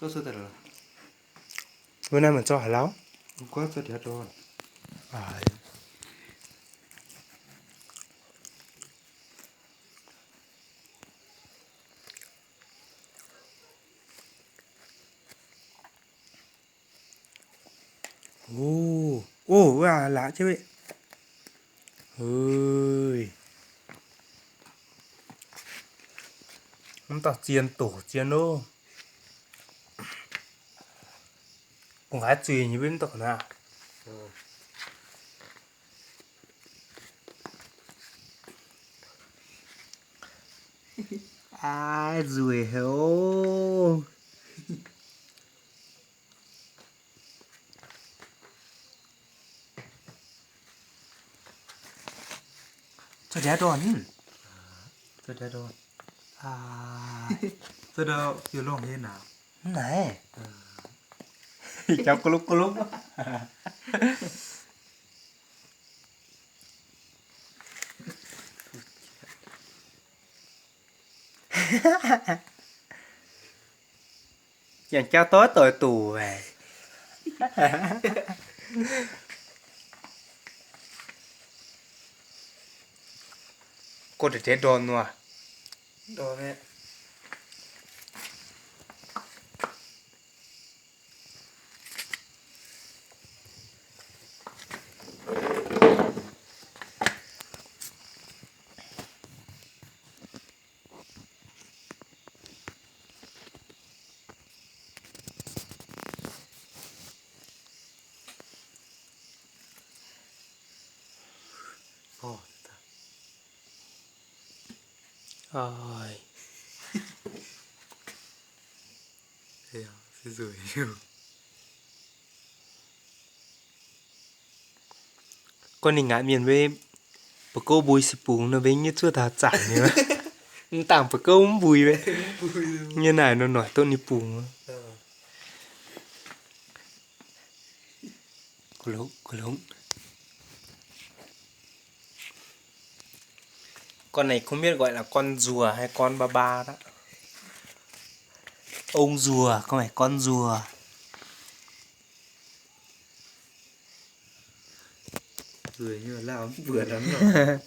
Wuov naaiv mangc zorqv haaix lauh? O, o, wuov laaix jienv weih. Mv dauh zien doqc zien loh. Gu'nguaaic zuiz nyei mv dauh naaiv. Aav, nzueic haic oc. Zorqv ndiangx dorh. Zorqv ndiangx dorh. Zorqv ndiangx dorh, fiou longh hlen aqv. Mv naaic. Jauv ga'lupv ga'lupv. Janx jauv doiv doic doqc haic. Gorngv deix ndorm nor. Gorngv ninh ngaatc mienh mbuo ba'gouv mbui se bungx nor, mbuo nyei zuov taux zaangc nyei. Mv dangh ba'gouv mv mbui, nyei naaic nor noic duqv ninh bungx. Con này không biết gọi là con rùa hay con ba ba đó. Ông rùa, không phải con rùa. Rùa nhưng mà lao mv mbuox lắm rồi.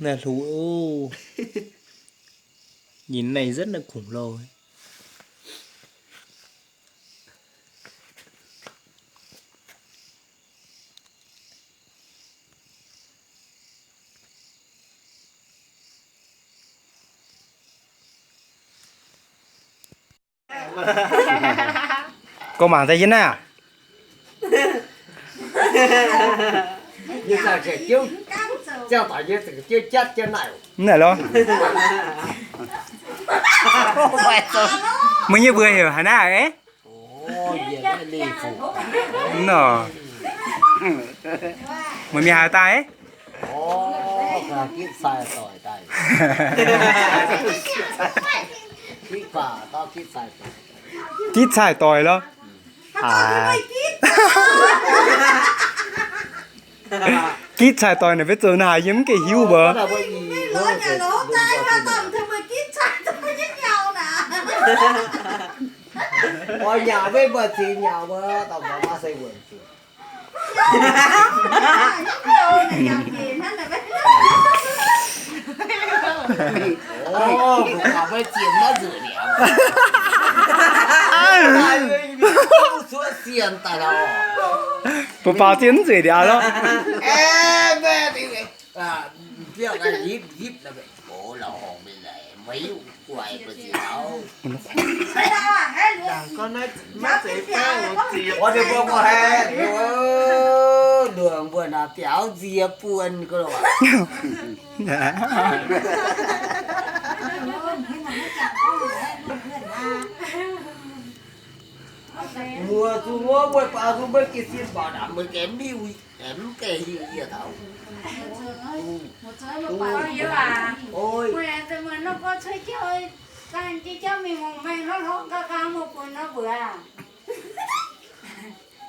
Naaiv hlo, nhìn này rất là khủng long. Gorngv mangc daaih yie naaiv. Mv naaic lorqc. Meih nyei mbuox heuc haaix naaiv aqv? Nor, meih mienh haaix daaih? Gitv cai doic lorqc. Gitv cai doic naaic mbuo zoux naaic yie mv gaengh hiuv mbuo. Mbuo baaux zien mv nzueic ndiangx lorqc. Mbuo zuqc wuov mbuo baaux zuqc mbuo geh sin baaux ndamv mbuo geh mv hiuv, mv gaengh hiuv yie taux.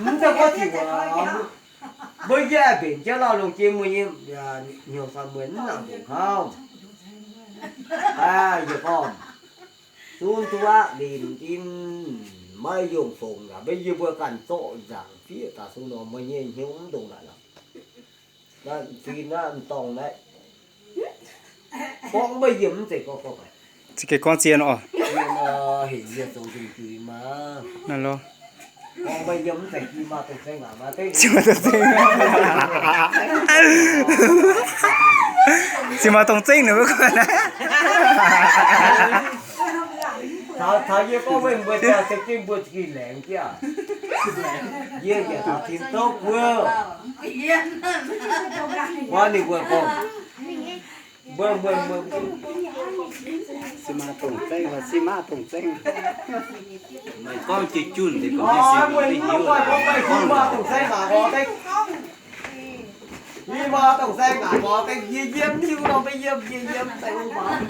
Mv zeiz gorngv zic waac, mbuo yie aah mbenc jienv lauh longc jiex mueiz nyei, hnyouv fai mueiz mv nangc nzengc kouv. Aa, yie gorngv, zunv duqv aqv, linh in, maiv yungh fongc aqv, maiv yie mbuo ganh zorqv nzaangc fiev daaih sung nor, meih nyei hnyouv mv ndongc naaic lorqc. Naaiv zinh naaiv m'dorngh naaiv, gorngv maiv yiem mv zeiz gorngv gorngv haic. Za'gengh gorngv zien oc. Zien oc, heuc yie zoux nzung juix maah. Naaiv lorqc. Gorngv maiv yiem mv zeiz jiex maaih dongh zengv aqv, maaih dengv. Jiex maaih dongh zengv. Jiex maaih dongh zengv ninh mbuo gorngv naaiv. Taux, taux yie gorngv meih mbuo jaa se gengh mbuo za'gengh laengz jienv. Yie yaac taux tin douv wuov. Wuov ninh mbuo gorngv, mbuo, mbuo, mbuo, se maaih dongh zengv, se maaih dongh zengv. Meih gorngv jiex junh deix gorngv mbuo se maaih dongh zengv mangc gorngv deix. Yie maaih dongh zengv mangc gorngv deix, yie yiem hiuv nor maiv yiem, yie yiem deix wuov mangc.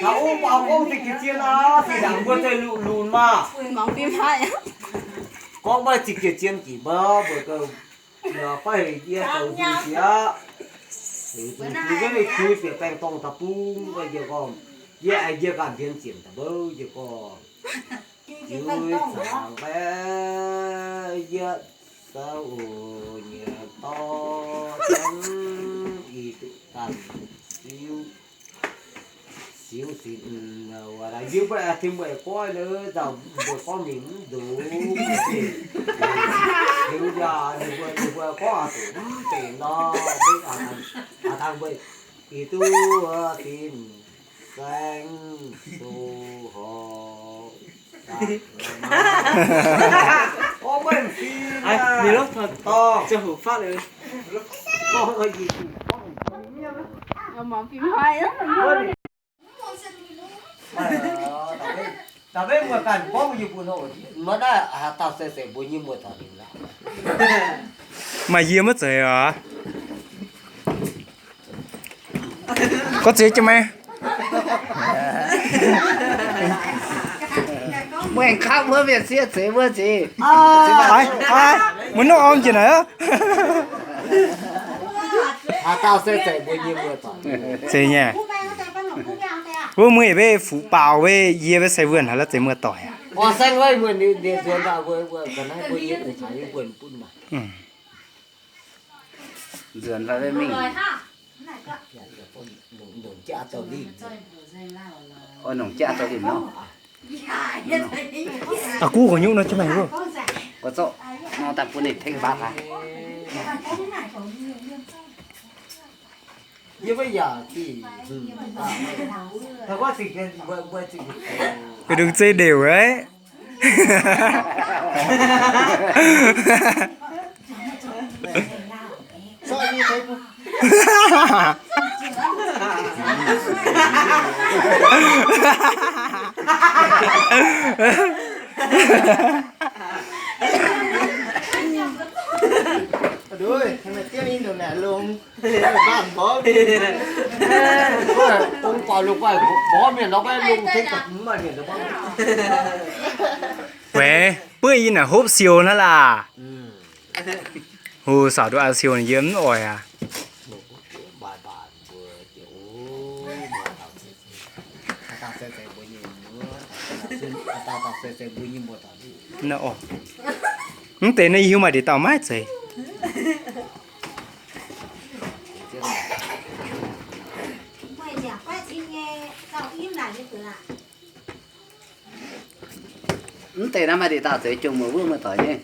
Taux wuov mangc gorngv se ga'zien aqv, se ndaangc mbuo deix lunx lunx maah. Gorngv maiv zingh ga'zien jiex mbuo, mbuo gauh fai heuc yie zoux nzung juix aqv. Heuc nzung juix, nzung juix bieqc baengh dorngh da'bung, mbuo njiec gorngv, yie aengx njiec ganh mbienx zienc da'bouv njiec gorngv. Ziux zaangc baeqv yietv sauv oc, nyiec dorv jienv ih duqv ganh siuv, siuv sin, wuov daaih yie mbuo aengx tim mbuo goiv nor, nzauh mbuo gorngv mingh mv nduqc. Liuz yaac ninh mbuo, ninh mbuo gorngv aqc zuqc mv benx nor, aa, dangh mbuo ih duqv sin saeng doz horc. Gorngv maiv fih, dorh, gorngv maiv fih, gorngv maiv fih. Da'beiv muoz ganh gorngv yie mbuo nor, maiv naaiv haaix dauh se zeiz mbuo nyei muoz-doic liuz aqv. Maaih yie maiv zeiz oc. Gorngv ziex jienv maiv? Muoz-doic wuov mienh sieqv zeiz wuov zeiz. Aa, mbuo nor orn njiec naaic aqv. Haaix dauh se zeiz mbuo nyei muoz-doic? Zeiz nyei. Wuov mueiz bei fuqv baaux bei yie bei sai wuonh haaix lorqc zeiz muoz-doic aqv. Nzuonx fai mingh. Oix nongc jaav daaih limh nor. Aa, guv gorx nyuqv nor jienv maengx wuov. Gorx zorqv nor daaih bun ninh tengx baav gaax. Yie maiv yaac zingh. Yie ndongc zeiv ndeic wuov. Weic, buov yie naaic hopv siou naaiv laah. Hov, saaux nduov aa siou yie mv oix aqv. Naaiv oc. Mv deix naaiv yie hiuv maaih ndeic dauh maiv zeiz. Mv deix naaiv maaih ndeic dauh zeiz jomc muoz wuov muoz-doic nyei.